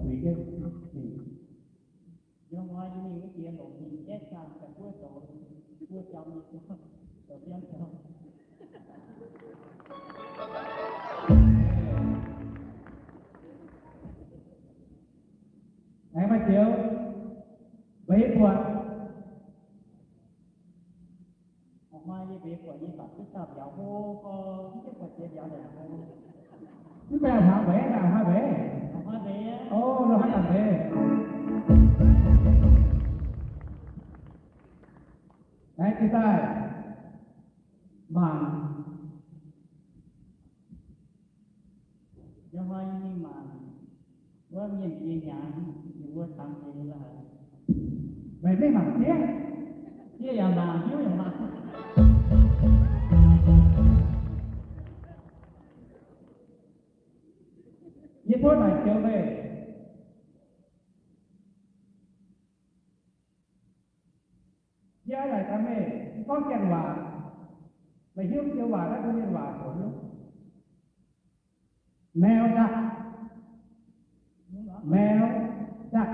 Yie, yie mingh wuov jiex longc ninh jaiv zaangh daaih buov zoux, buov jauv nyei jauv, zoux biauv jauv. Aengx maaih joux mbeix buatc. Mv baac mv baac hnaangx mbeix, hnaangx mbeix. O, lo haaix zanc mbeix? Aengx jiex daaih mangc. Yiem hnoi yie mingh mangc wuov mienh jiex hnyangx, yie mbuo tangx deix la'haic. Meih mingh mangc diev? Yie yaac mangc, hiuv yaac mangc. Yie tov naaic joux meih. Yie naaic gaax meih, gorngv Janx waac, meih hiuv joux waac naaiv bun mienh waac zoux hiuv. Mail duct. Mail duct.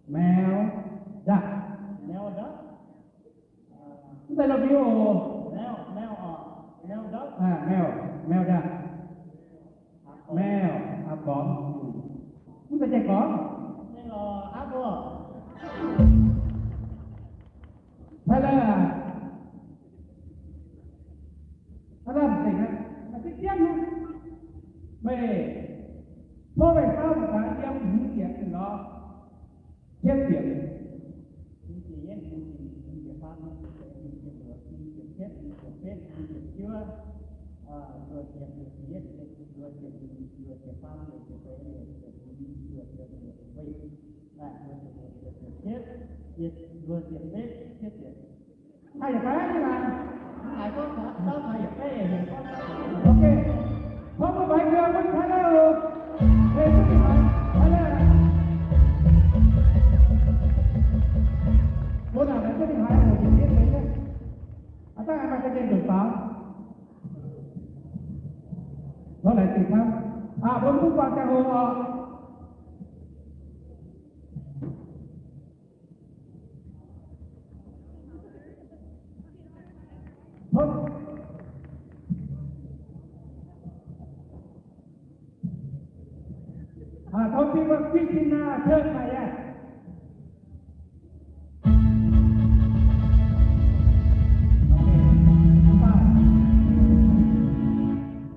Mail duct. Mv deix lo mbiu oc. Mail, mail duct. Mail, aa, gormx. Mv deix gormx. Taiv Laih aac, aav lamh nzengc aqv, maaih ziex jienv nyei. Meih tov meih faam gaax yiem hmz ziepc lorz cietv ziepc. Haih yietc baeqv nyei maah? Ok. Tov mbuo baengh mbuo mbuo Taiv Laih oc. Ei, mbuo Taiv Laih. Mbuo naaic mbuo Taiv Laih oc, jiex jienv deix. Aav dangh maaih ga'nyiec nzunc faaux. Tov laengz zingh camv. Aa, mbuo mv baac ziangh hoc oc. Tov, aa, tov bieqc, bieqc cin naaiv, tov naaic yaac.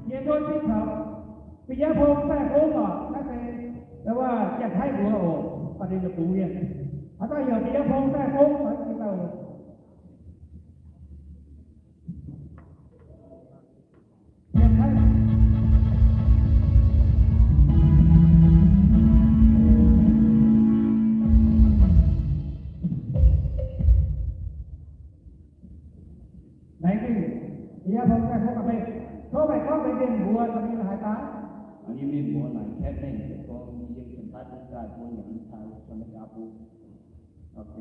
Yie ndortv jienv taux Bieqc Yav Pong Zaih Gong oc, naaiv se, wuov, Janx-Taiv mbuox oc, baac ninh la'bungx mienh. Haaix dauh heuc Bieqc Yav Pong Zaih Gong oc, jiex daaih oc. Laengz zingh, Bieqc Yav Pong Zaih Gong aac, meih tov meih gorngv meih mienh mbuox ninh haaix daaih. Yie mienh mbuox naaic Kat Mengh, gorngv yiem Janx-Taiv Bung Zaih, bun yangh Taiv Bung Zaih bung. Ok.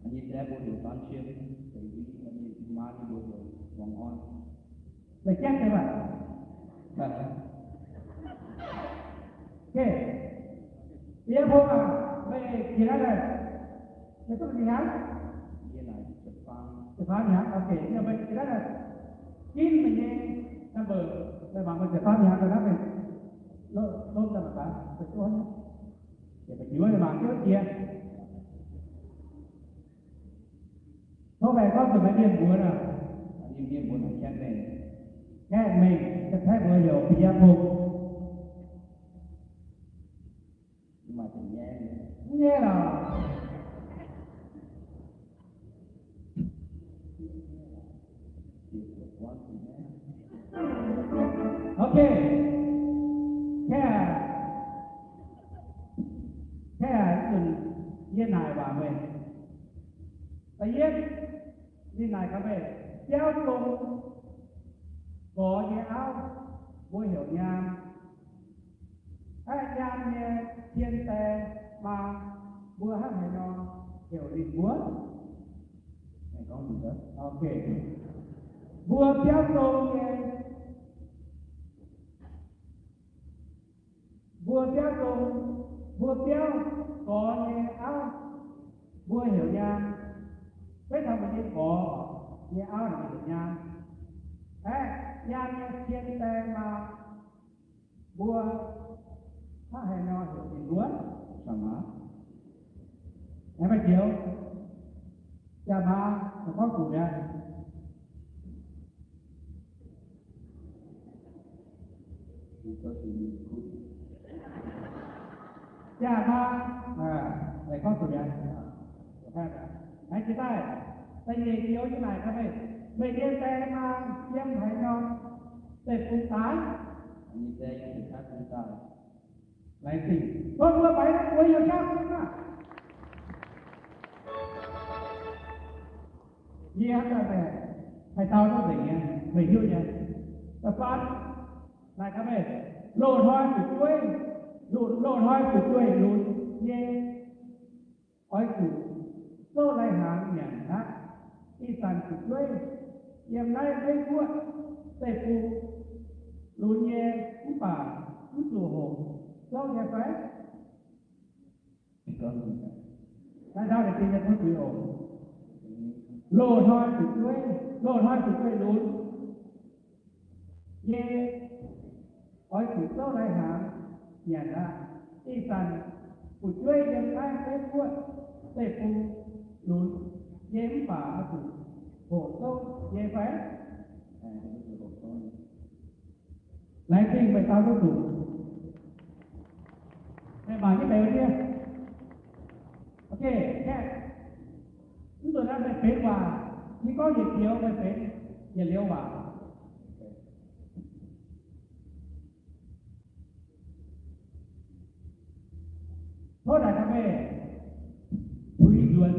Yie deix mbuo heuc Daan Cien, deix mbuo maa ninh mbuo heuc Muangz Orn. Meih jangv deix maah? Ok. Bieqc Yav Pong aac, meih jiex naaiv daaih, meih duqv zinh hnyangx? Yie naaic ziepc faam hnyangx. Ok, meih jiex naaiv daaih, ginv meih nyei number, meih mangc meih ziepc faam hnyangx daaih naaiv meih lomh daaih mangc gaax, meih duqv hnangv. Meih jiuv meih mangc jienv jiex. Tov meih gorngv zuqc meih mienh mbuox naaic. Mienh mbuox naaic Kat Mengh. Kat Mengh, Janx-Taiv mbuox heuc Bieqc Yav Pong. Mv nyaiv lorqc. Ok. Kaeqv, kaeqv, yie naaic waac meih. Da'yietv, ninh naaic gaax meih, biauv zong gorx nyei auv, mbuo heuc nyaam. Aeqv, nyaam nyei cien die maa, mbuo hnangv haaix nor heuc ninh mbuo? Ok. Mbuo biauv zong nyei, mbuo biauv zong, mbuo biauv gorx nyei auv, mbuo heuc nyaam. Beiv taux mbuo nyei gorx nyei auv heuc nyaam. Aeqv, nyaam nyei cien die maa, mbuo hnangv haaix nor heuc ninh mbuo? Jaa-maa. Aengx maaih joux, jaa-maa, gorngv zuqc mi'aqv. Jaa-maa, gorngv zuqc mi'aqv. Aengx jiex daaih, da'nyeic joux nyei naaic gaax meih, meih nyei die maa yiem haaix norm deic-bung daaih? Laengz zingh. Gorngv mbuo baix naaiv buoz yiem jaav bun aqv. Yie hnamv daaih haih dau duqv nzengc nyei, meih hiuv nyei. Da'faam naaic gaax meih, loz-hnoi fu'jueiv, loz-hnoi fu'jueiv lunx nyei, oix zuqc zouv lai-hnaangx nyanc aqv. Ih zanc fu'jueiv yiem naaiv Meiv Guoqv deic-bung lunx nyei, mv baac mv zuqc hoqc zouv nyei fai? Naaiv ndau ninh bun zuiz oc. Loz-hnoi fu'jueiv, loz-hnoi fu'jueiv lunx nyei, oix zuqc zouv lai-hnaangx nyanc aqv. Ih zanc fu'jueiv yiem naaiv Meiv Guoqv deic-bung lunx nyei mv baac oix zuqc hoqc zouv nyei fai? Laengz zingh meih dau duqv zuqc. Meih mangc jienv meih wuov ndiev. Ok, kaeqv. Mv nzunc naaiv meih benx waac, yie gorngv yietc joux meih benx yietc liuz waac. Tov naaic gaax meih, puix nzuonx.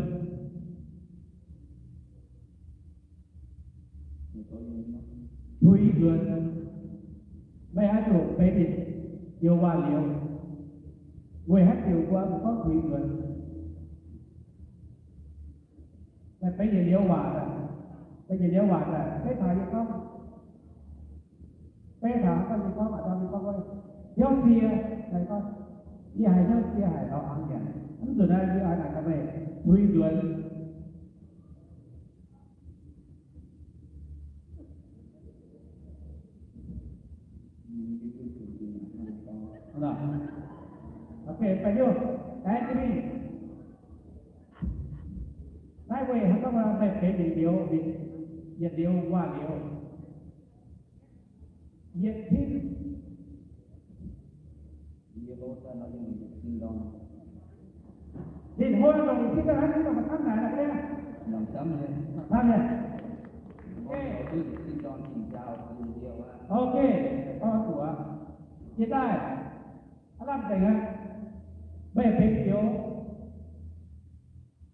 Puix nzuonx. Meih oix zuqc benx yietc joux waac liuz, weic haaix diuc mbuo gorngv puix nzuonx? Meih benx yietc liuz waac daaih, benx yietc liuz waac daaih, beiv taux yie gorngv, beiv taux gorngv yie gorngv, a'dau yie gorngv wuov, hnyouv sie, meih gorngv, yie haiz hnyouv sie haic, lorz hnaangx nyanc. Mv nzunc naaiv yie oix naaic gaax meih, puix nzuonx. Ok, baengh nyungc, baengh nyungc. Naaiv weic haaix dauh meih benx yietc liuz, yietc liuz waac liuz, yietc tin. Ninh hlo longc yietc tin daaih naaiv, ninh longc camv naaic naaiv. Camv nyei. Ok, gorngv zuqc aqv. Jiex daaih, aav lamh nzengc aqv. Meih benx joux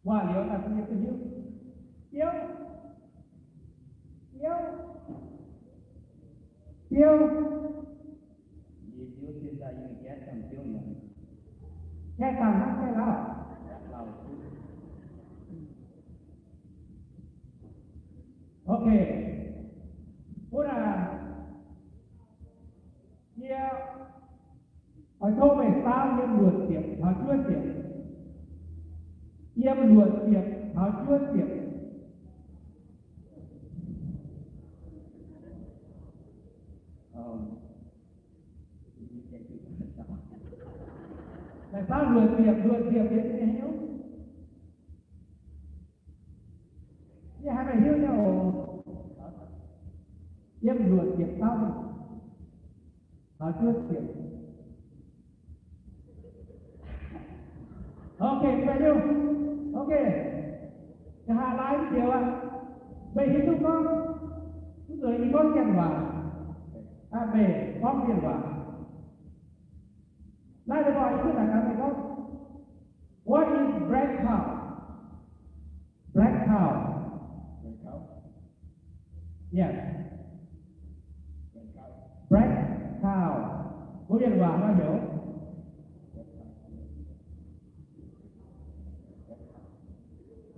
waac liuz daaih bun yie duqv hiuv. Biouv, biouv, biouv. Jai dangh hnangv jai lauh. Ok. Wuov naaic, yie oix tov meih saauv yiem luoqc ziepc taux juov ziepc. Yiem luoqc ziepc taux juov ziepc. Meih saauv luoqc ziepc, luoqc ziepc yie mv hiuv. Yie haiz meih hiuv nyei oc. Yiem luoqc ziepc saauv, taux juov ziepc. Ok, meih hiuv. Ok. Nqa'haav laai mv joux aqv. Meih hiuv duqv gorngv, mv zuqc yie gorngv mienh waac, meih gorngv mienh waac. Naaiv deix mbuo yie duqv naaic gaax meih gorngv, what is black cow? Black cow. Yes. Black cow. Mbuo mienh waac maiv heuc.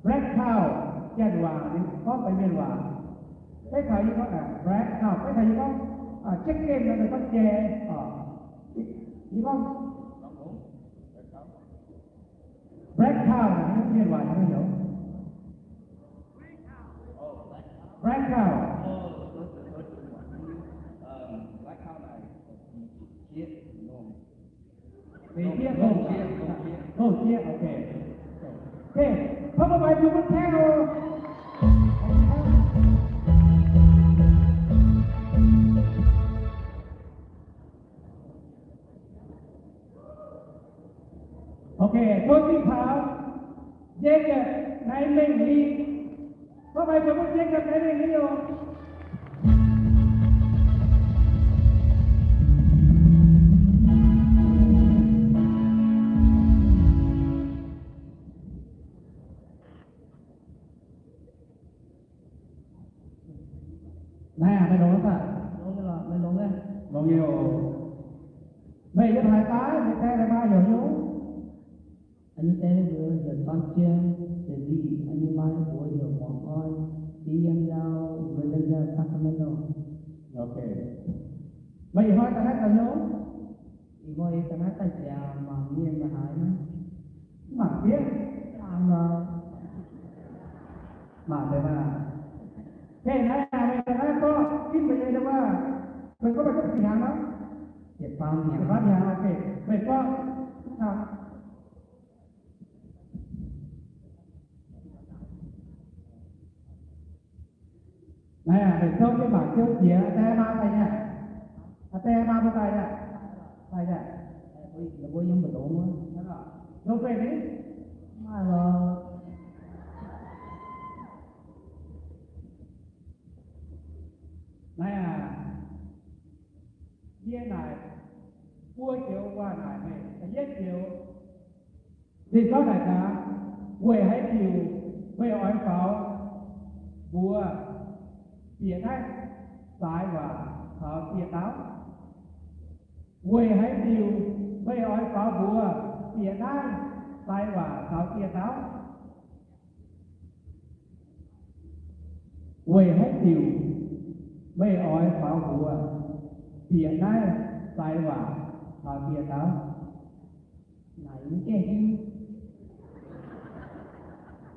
Black cow, janx waac, ninh gorngv benx mienh waac. Beiv taux yie gorngv black cow, beiv taux yie gorngv chicken nor, ninh gorngv jai. Yie gorngv black cow naaic mienh waac nyei heuc black cow. Meix jieqv, gouv jieqv, gouv jieqv, ok. Ok, พวกเราไปดูกันแค่ Ok, mbuo zinh taux Jacob naaiv mengh li. Có phải mbuo Jacob naaiv mengh li oc? Naaiv meih longx daaih? Longx nyei oc. Meih yiem haaix daaih? Meih die daaih maa heuc hnyouv? Yie nyei die heuc Dorn Jiem, Da'Li. Yie nyei maa mbuox heuc Muangz Orn. Yie yiem ndau Reverend Sacramento. Ok. Meih ih hnoi daaih naaiv zoux hnyouv? Ih hnoi yie daaih naaiv daaih ziangx mangc mienh haaix nyungc. Mv mangc fiev? Mv mangc lorqc. Mangc deix maah. Heh, naaiv meih daaih naaiv gorngv ginv meih nyei wuov, meih gorngv meih duqv zinh hnyangx nor? Yietc faam hnyangx. Yietc faam hnyangx, ok. Meih gorngv mv taux. Naaiv meih zouv jienv mangc ziouv jiex, die maa daaih nyei? Die maa mbuo daaih nyei? Daaih nyei. Mbuo yiem mbu'ndongx wuov. Zoux fei ni? Maaih lorqc. Naaiv aac, yie naaic buo joux waac naaic meih. Da'yietv joux, ninh gorngv naaic gaax, weic haaix diuc meih oix faaux mbuox bieqc naaiv saaix waac caux dieh dauh? Weic haaix diuc meih oix faaux mbuox bieqc naaiv saaix waac caux dieh dauh? Weic haaix diuc meih oix faaux mbuox bieqc naaiv saaix waac caux dieh dauh? Naaic mv gaengh hiuv.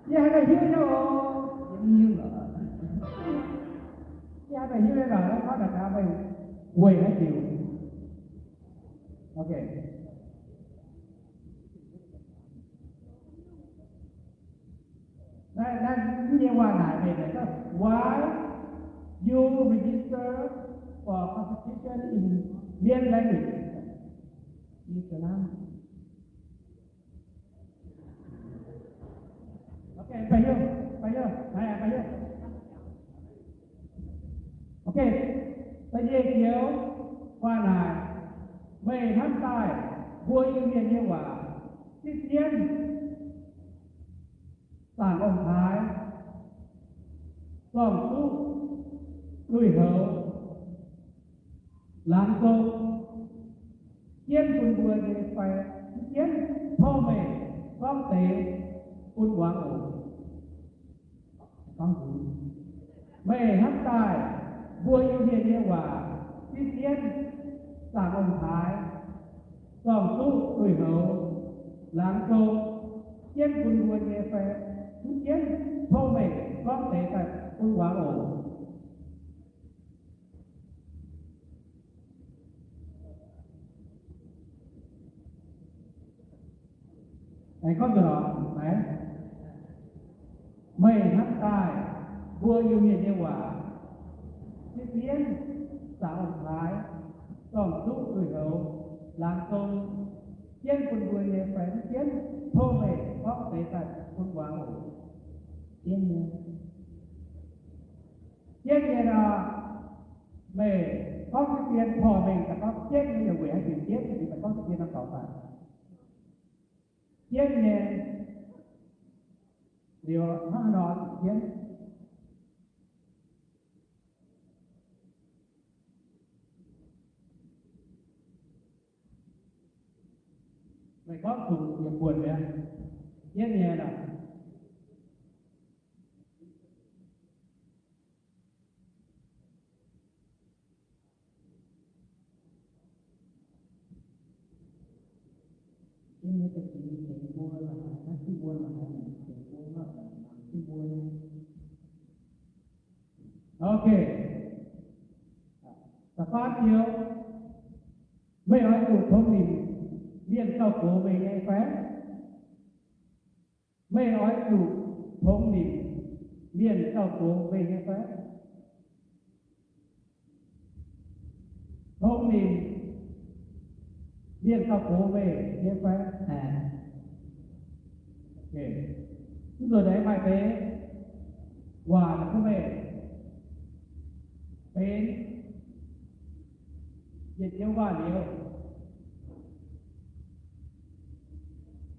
Yie haaix daaih hiuv nyei oc. Yie mv hiuv lorqc. Yie haaix daaih hiuv nyei lorqc, gorngv naaic gaax meih weic haaix diuc. Ok. Naaiv, naaiv nyei waac naaic meih, meih gorngv, why you register for competition in Mien language? Yie za'naaiv. Ok, ba'hiuv, ba'hiuv, naaiv ba'hiuv. Ok, da'nyeic joux waac naaic, meih hnamv daaih mbuo Iu-Mienh nyei waac, sipv jienv, zaangc ong-taaix, zorng-zuqv, duih-houx, laangz zong, jienv bun mbuo nyei fai mv jienv, tov meih gorngv deix bun muangx oc. Meih hnamv daaih mbuo Iu-Mienh nyei waac, sipv jienv, zaangc ong-taaix, zorng-zuqv, duih-houx, laangz zong, jienv bun mbuo nyei fai mv jienv, tov meih gorngv deix daaih bun muangx oc. Aengx gorngv nzunc oc, naaiv. Meih hnamv daaih mbuo Iu-Mienh nyei waac, sipv jienv, zaangc ong-taaix, zorng-zuqv, duih-houx, laangz zong, jienv bun mbuo nyei fai mv jienv, tov meih gorngv deix daaih bun muangx oc. Jienv nyei. Jienv nyei nor, meih gorngv jienv, porv mengh daaih gorngv jienv nyei, weic haaix diuc jienv nyei, daaih gorngv jienv nyei nor, dorngx daaih. Jienv nyei liuz hnangv haaix nor zuqc jienv? Meih gorngv zuqc yietc buonc mi'aqv. Jienv nyei nor. Ok. Da'faam diuh, meih oix zuqc tongx nimc mienh gauh gox meih nyei fai? Meih oix zuqc tongx nimc mienh gauh gox meih nyei fai? Tongx nimc mienh gauh gox meih nyei fai? Mv nzunc aengx maaih deix waac bun meih benx yietc joux waac-liuz,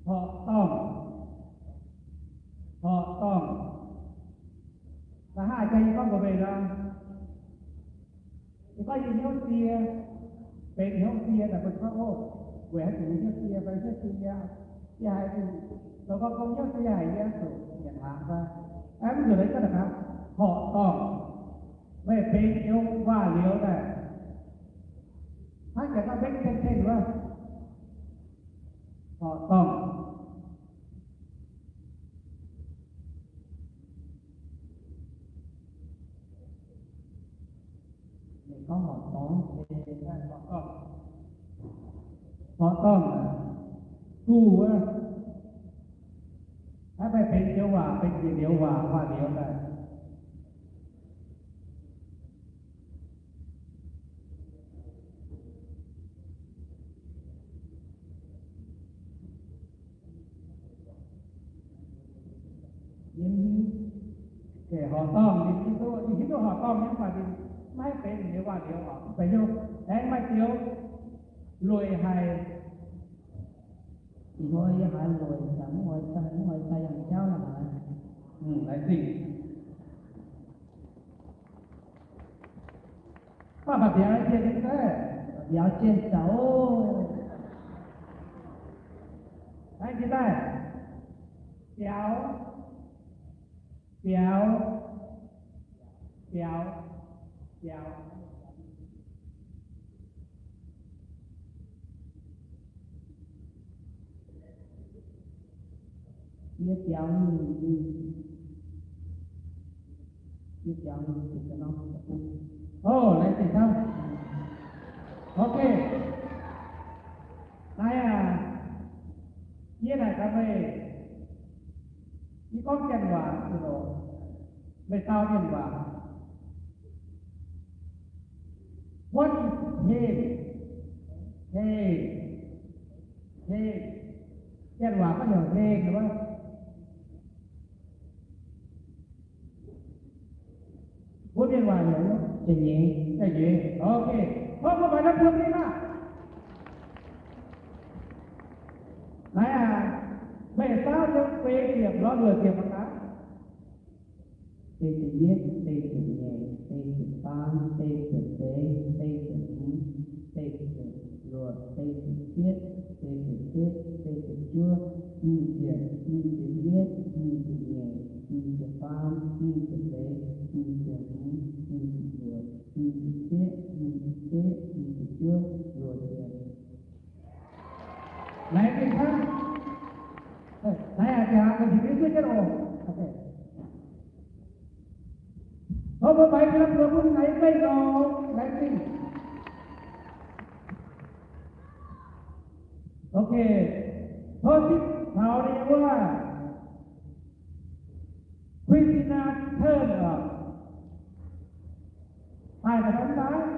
horqc dorngh, horqc dorngh. Da'faanh jang yie gorngv mbuox meih nor, yie gorngv yie hnyouv sie, benx hnyouv sie daaih bun gorngv, o, weic haaix diuc yie hnyouv sie fai hnyouv sie, yie haiz, zoux gorngv hnyouv sie haic yie zuqc nyanc hnaangx fai? Mv nzunc naaiv gorngv da'faanh horqc dorngh, meih benx joux waac-liuz daaih, hnangv jangx gorngv mbenv tengv-tengh wuov, horqc dorngh. Ninh gorngv horqc dorngh, horqc dorngh, guh wuov, hnangv meih benx joux waac, benx yietc joux waac, waac-liuz daaih. Yiem, horqc dorngh, ninh hiuv duqv, ninh hiuv duqv horqc dorngh nyei, mv baac ninh maiv benx ninh nyei waac-liuz oc. Benx hnyouv, aengx maaih joux lueic haic. Ih hnoi yie haiz lueic, mv oix daaih, mv oix daaih yangh jauv la'haaix. Laengz zingh. Mv baac mbiauz jiex daaih, mbiauz jiex daaih oc. Laengz zingh daaih. Biaux, biaux, biaux, biaux. Yie biaux nyei, yie biaux nyei, yie biaux nyei, yie biaux nyei. O, laengz zingh camv. Ok. Naaiv aac, yie naaic gaax meih, yie gorngv Janx waac oc, meih dau Mienh waac. What is hate? Hate. Hate. Janx waac gorngv heuc hate wuov. Mbuo Mienh waac heuc jai-nyeiz. Jai-nyeiz. Ok. Hnangv mbuo mangc naaiv buo mienh maah. Naaiv aac, meih saauv nyei feix ziepc lorz luoqc ziepc mangc gaax. Feix ziepc yietv, feix ziepc nyeic, feix ziepc faam, feix ziepc seix, feix ziepc hmz, feix ziepc luoqc, feix ziepc cietv, feix ziepc setv, feix ziepc juov, nyic ziepc, nyic ziepc yietv, nyic ziepc nyeic, nyic ziepc faam, nyic ziepc seix, nyic ziepc hmz, nyic ziepc luoqc, nyic ziepc cietv, nyic ziepc setv, nyic ziepc juov, luoqc ziepc. Laengz zingh camv. Naaiv aac, jangx mbuo heuc mbuo duqv jienv oc. Tov mbuo baix jiex mbuo bun naaiv zengv oc. Laengz zingh. Ok. Tov zipv taux ninh nyei wuov Christina Turn oc. Daaih daaih daaih.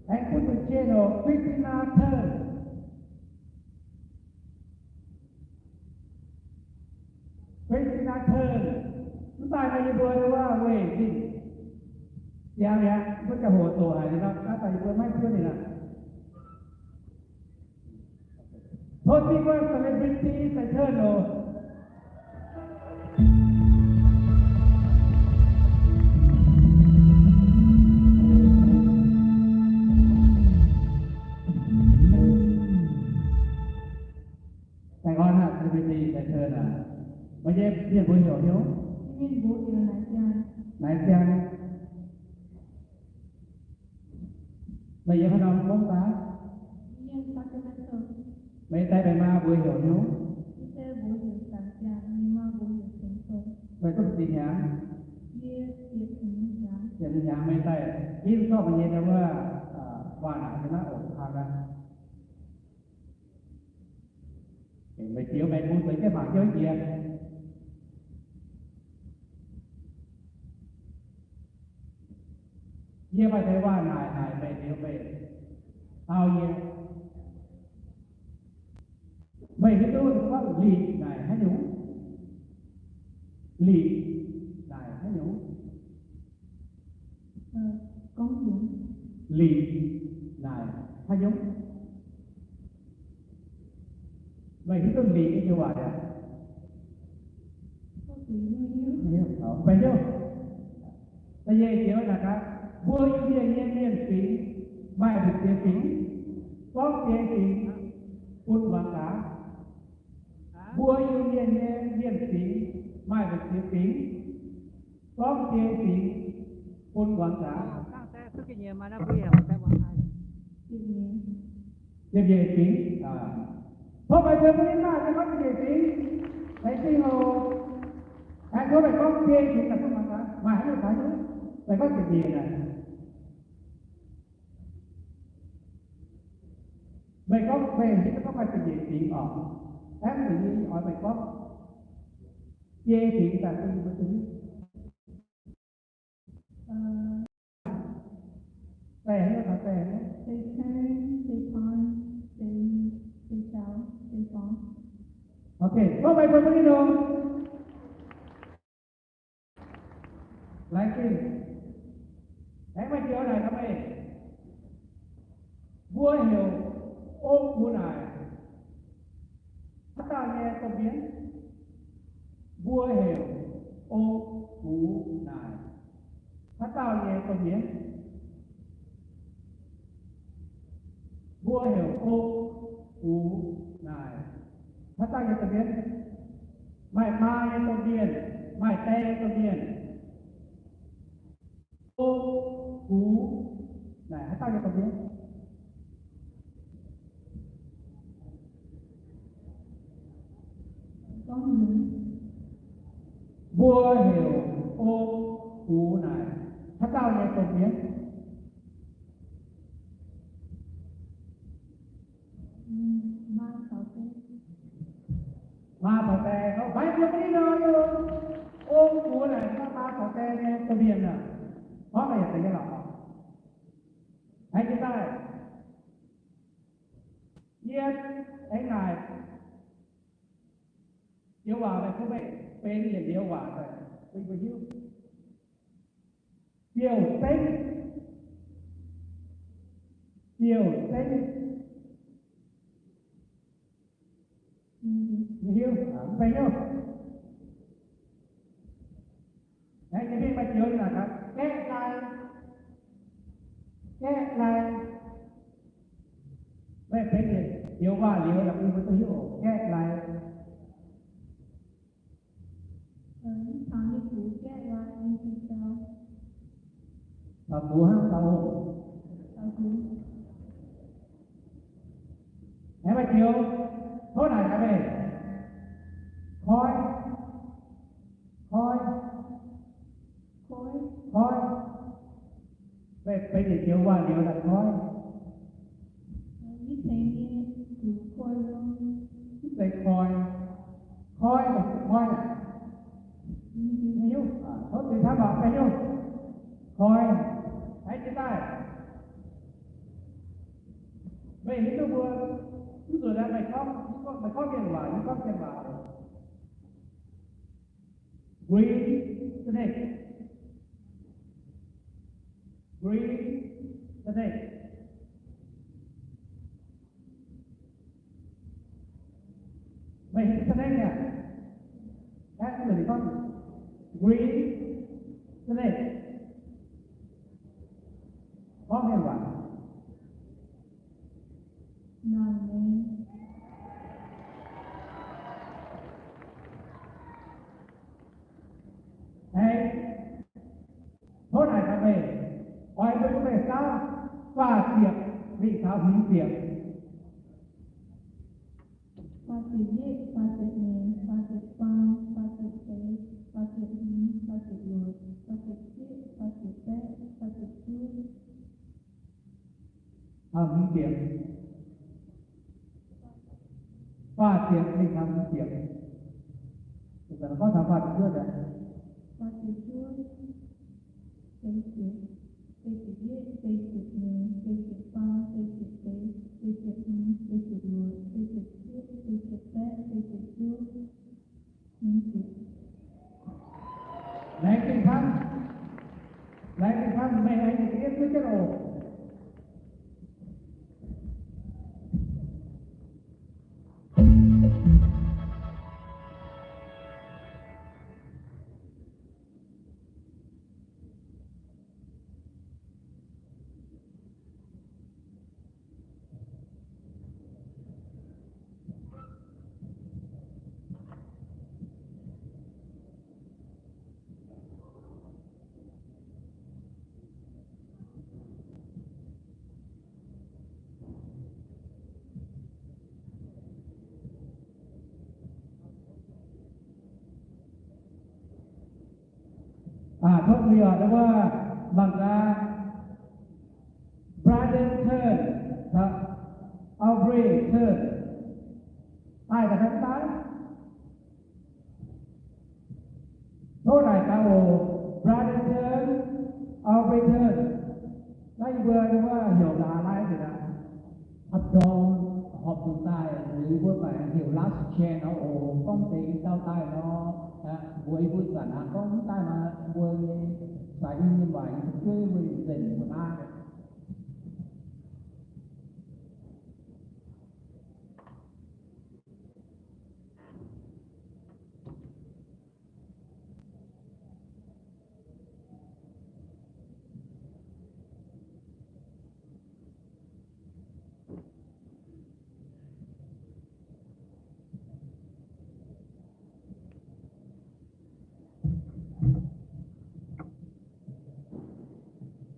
Aengx bun zuqc jiex oc, Christina Turn. Christina Turn. Mv daaih nor yie mbuo wuov weic zingh siang mi'aqv, mbuo ziangh hoc doqc haic liuz nor, naaiv daaih yie mbuo maiv zuov ninh aqv. Tov zipv wuov celebrity daaih turn oc. Daaih nqoi hnangv, celebrity daaih turn aac. Meih nyei mienh mbuo heuc hnyouv? Mienh mbuo heuc Naaiv Siang. Naaiv Siang. Meih yiem haaix norm mungv daaih? Yiem Sacramento. Meih daaih meih maa mbuox heuc nyungc? Yie daaih mbuox heuc Sanx Ziangh, yie maa mbuox heuc Tengx Cong. Meih duqv ziex hnyangx? Yie ziex hnyangx. Ziex hnyangx meih daaih ginv zorqv meih nyei wuov waac-naaic nyei naaiv oc, kang aqv. Meih jiex meih bun zoux jienv mangc jienv jiex. Yie maaih deix waac-naaic naaic meih liuz meih dau yie. Meih hiuv duqv gorngv liqc naaic haaix nyungc? Liqc naaic haaix nyungc? Liqc naaic haaix nyungc? Meih hiuv duqv liqc nyei waac yaac? Meih hiuv? Da'nyeic jiex naaic gaax, mbuo Iu-Mienh nyei mienh fingx maaih mbu'ziex fingx, gorngv biei fingx bun muangx gaax. Mbuo Iu-Mienh nyei mienh fingx maaih mbu'ziex fingx, gorngv biei fingx bun muangx gaax. Ziepc nyeic fingx. Tov meih mbuo mv maaih gorngv ziepc nyeic fingx. Laengz zingh oc. Aengx tov meih gorngv biei fingx daaih bun muangx gaax. Maaih haaix nyungc haaix nyungc meih gorngv ziepc nyeic naaic? Meih gorngv meih hiuv duqv gorngv maaih ziepc nyeic fingx oc. Aengx meih nyei oix meih gorngv biei fingx daaih bun mbuo hiuv. Deix hnyouv taux deix hnyouv. Deix ceng, deix paanx, deix, deix caux, deix forngx. Ok, tov meih mbuo maiv ninh dongh. Laengz zingh. Aengx maaih jiex naaic gaax meih. Mbuo heuc ong-gux naaic, haaix dauh nyei domh mienh? Mbuo heuc ong-gux naaic, haaix dauh nyei domh mienh? Mbuo heuc ong-gux naaic, haaix dauh nyei domh mienh? Maaih maa nyei domh mienh, maaih die nyei domh mienh. Ong-gux naaic haaix dauh nyei domh mienh? Mbuo heuc ong-gux naaic, haaix dauh nyei domh mienh? Maa caux die. Maiv bun mbuo maiv ninh nor, ong-gux naaic maa caux die nyei domh mienh aac, gorngv yaac deix nyei lorqc. Aengx jiex daaih, yie aengx naaic joux waac meih bun meih benx yietc liuz waac daaih bun mbuo hiuv. Biouv-zengv, biouv-zengv. Mv hiuv, mv benx hiuv. Aengx jiex mingh maaih joux naaic gaax, gaeqv lai, gaeqv lai. Meih benx yietc joux waac liuz, bun mbuo duqv hiuv oc, gaeqv lai. Taux gux hnangv dau. Aengx maaih joux, tov naaic gaax meih. Koi, koi, koi. Meih benx yietc joux waac liuz naaic koi. Mv zeiz koi, koi, koi naaic. Mv hiuv, tov ziex hnamv mangc gaax hiuv. Koi, aengx jiex daaih. Meih hiuv duqv mbuo, mv zuqc naaiv meih gorngv, meih gorngv mienh waac, yie gorngv mienh waac. Green snake. Green snake. Meih heuc snake aqv. Aeqv, mv zuqc gorngv green snake. Gorngv mienh waac. Aengx tov naaic gaax meih, oix bun meih saauv faah ziepc mingh taux hmz ziepc. ziepc yietv, faah ziepc nyeic, faah ziepc faam, faah ziepc seix, faah ziepc hmz, faah ziepc luoqc, faah ziepc cietv, faah ziepc baeqv, faah ziepc juov, hmz ziepc. Faah ziepc mingh taux hmz ziepc. Ih zanc gorngv taux faah ziepc juov daaih. Faah ziepc juov, deix ziepc, deix ziepc yietv, deix ziepc nyeic, deix ziepc faam, deix ziepc seix, deix ziepc hmz, deix ziepc luoqc, deix ziepc cietv, deix ziepc baeqv, deix ziepc juov, hmz ziepc. Laengz zingh camv. Laengz zingh camv, meih aengx yietc zungv jienv oc. Aa, tov mbuo yaac wuov mangc gaax, Brandon Turn, Aubrey Turn, daaih ga'naaiv daaih. Tov naaic gaax oc, Brandon Turn, Aubrey Turn. Naaiv yie mbuo wuov heuc laaix naaiv nzengc aqv. A'ndorm horpc zuqc daaih, yie mbuo maaih heuc last chance nor oc. Gorngv deix i dauh daaih nor, mbuox yie mbuo zanc aqv. Gorngv mv daaih nor, mbuo sai nyei maaih fu'jueiv mbuo nzengc mbuo naaiv.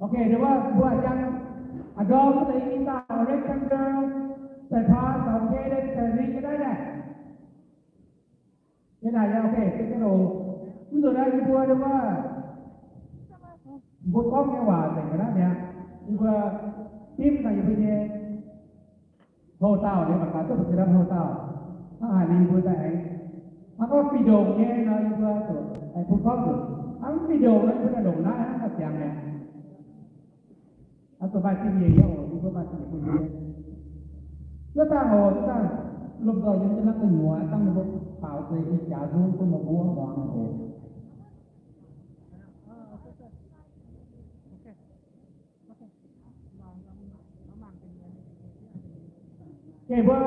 Ok, nduov wuov mbuo jangx a'ndorm wuov deix i dauh Alexander, daaih taux Caden, daaih Lee nyei naaiv naaic. Yie naaic yaac ok, se gengh oc. Mv nzunc naaiv yie mbuo nduov wuov, mbuo gorngv nyei waac nzengc ga'naaiv mi'aqv. Yie mbuo dimv daaih yie mbuo nyei houx-dauh, liuz mangc gaax duqv ba'gi lamh houx-dauh, hnangv haaix liuz mbuo daaih aengx, hnangv gorngv fih ndongc nyei nor, yie mbuo zuqc aengx bun gorngv zuqc, hnangv fih ndongc nor, yie mbuo daaih longc naaiv hnangv gauh ziangx mi'aqv. Aa, zuqc maaih zingh nyeic nyei oc, yie mbuo maaih zingh nyeic bun yie. Duqv dangh oc, duqv dangh. Lomh nzoih yiem jienv naaiv gu'nyuoz dangh ninh mbuo baaux nzeix nyei jaax nzung bun meih mbuo muangx oc. Gengh mbuo,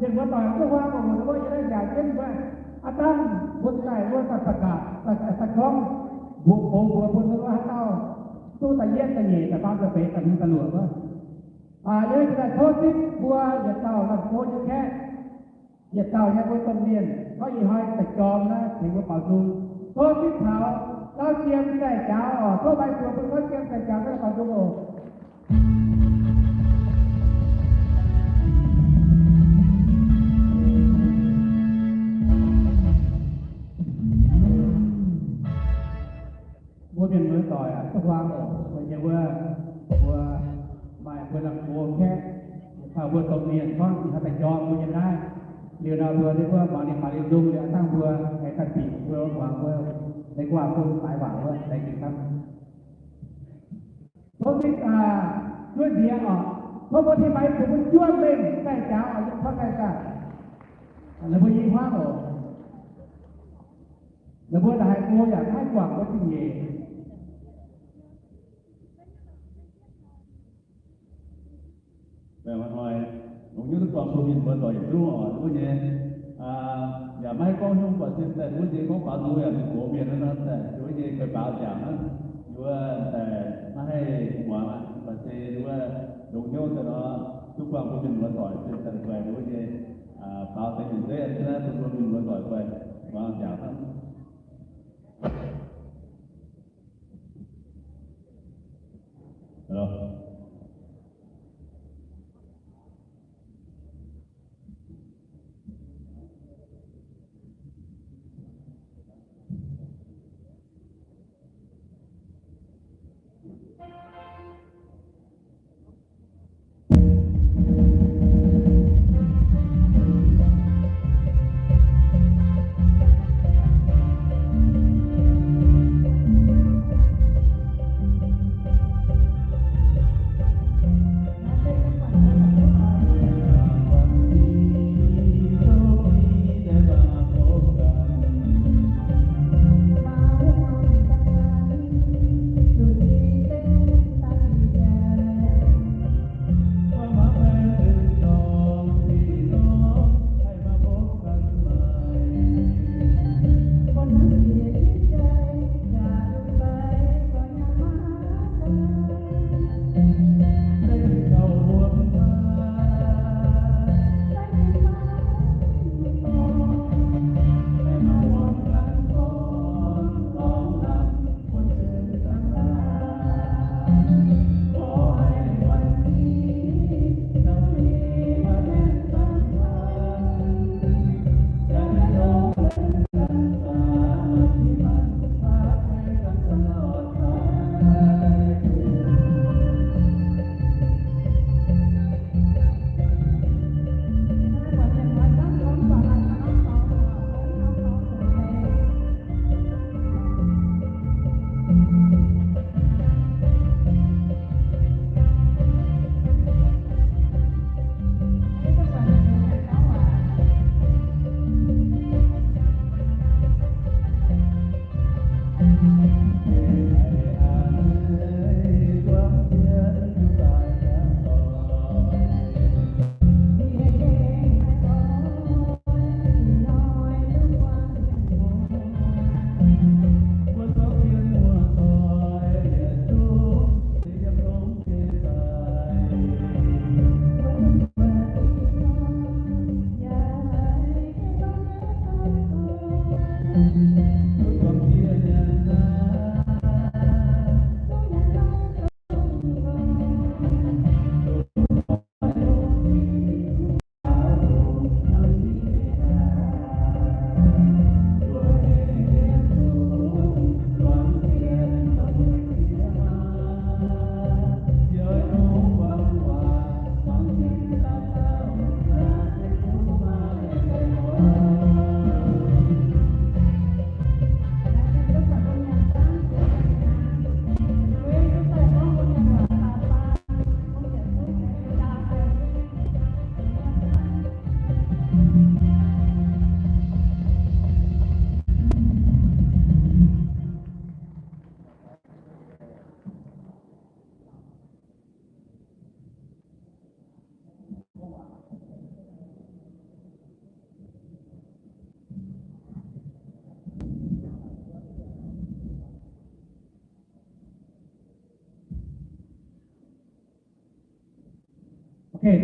gengh mbuo doic duqv huaang oc, mbuo yiem naaiv nziaauc jienv mbuo, aav dangh mbuo daaih mbuo daaih daux gaux, daaih gorngv mbuox gox mbuox bun mbuo haaix dauh duqv da'yietv da'nyeic da'faam da'feix da'hmz da'luoqc wuov. Yie daaih tov zipv mbuo yietc dauh lamh gox nyei kaeqv, yietc dauh nyei mbuo domh mienh gorngv ih hnoi daaih jorm naaiv tengx mbuo baaux nzung. Tov zipv taux Gauv Jiem Zaih Jaaux oc. Tov mbuo buoz bun Gauv Jiem Zaih Jaaux naaiv baaux nzung oc. Mbuo mienh muoz-doic aac, duqv huaang oc. Mbuo nyei wuov, mbuo maaih mbuo lamh gox kaeqv, taux mbuo domh mienh gorngv ih hnoi daaih jorm mbuo nyei naaiv. Liuz nor mbuo, mbuo muangx ninh baaux liuz nzung liuz aav dangh mbuo aengx daaih bieqc mbuo muangx mbuo deix guaax bung daaih waac wuov, laengz zingh camv. Tov zipv juov nziex oc. Tov mbuo Tin-Hungh bun juov mengh zaih jaax oc, yiem tov zaih jaax. Ninh mbuo i hmuangv oc. Ninh mbuo naaic haiz go yaac maiv guangc mbuo zingh nyeic. Baengh hnoi, longc nyungc duqv buangh bun mienh muoz-doic yietc zungv oc, wuov nyei, yaac maiv haih gorngv nyungc, buatc zien daaih wuov nyei gorngv baaux nzung yaac mingh gox mienh naaiv nor, daaih wuov nyei guei baaux nziaauc hnangv, wuov daaih maiv haih muangx aqv. Buatc se wuov longc hnyouv daaih nor, duqv buangh bun mienh muoz-doic zien daaih guai wuov nyei, baaux deix nyungc zeiv naaiv bun mbuo mienh muoz-doic guai muangx nziaauc hnangv.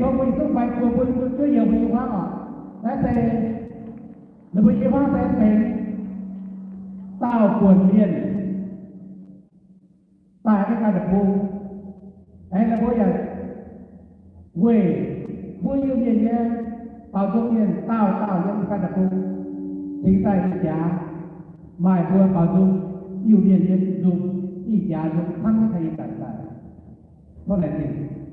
Tov mbuo yietc zungv fai buo mbuo zuov youz mbuo nyei hmuangv oc. Naaiv se ninh mbuo nyei hmuangv se tengx daauh buonc mienh daaih ganh deic-bung. Aengx ninh mbuo yaac weic mbuo Iu-Mienh nyei baaux nzung mienh daauh dauh yiem ganh deic-bung cingx daaih ih jaax maaih mbuo baaux nzung Iu-Mienh nyei nzung, ih jaax nzung hnangv naaiv nyei zanc daaih. Tov laengz zingh.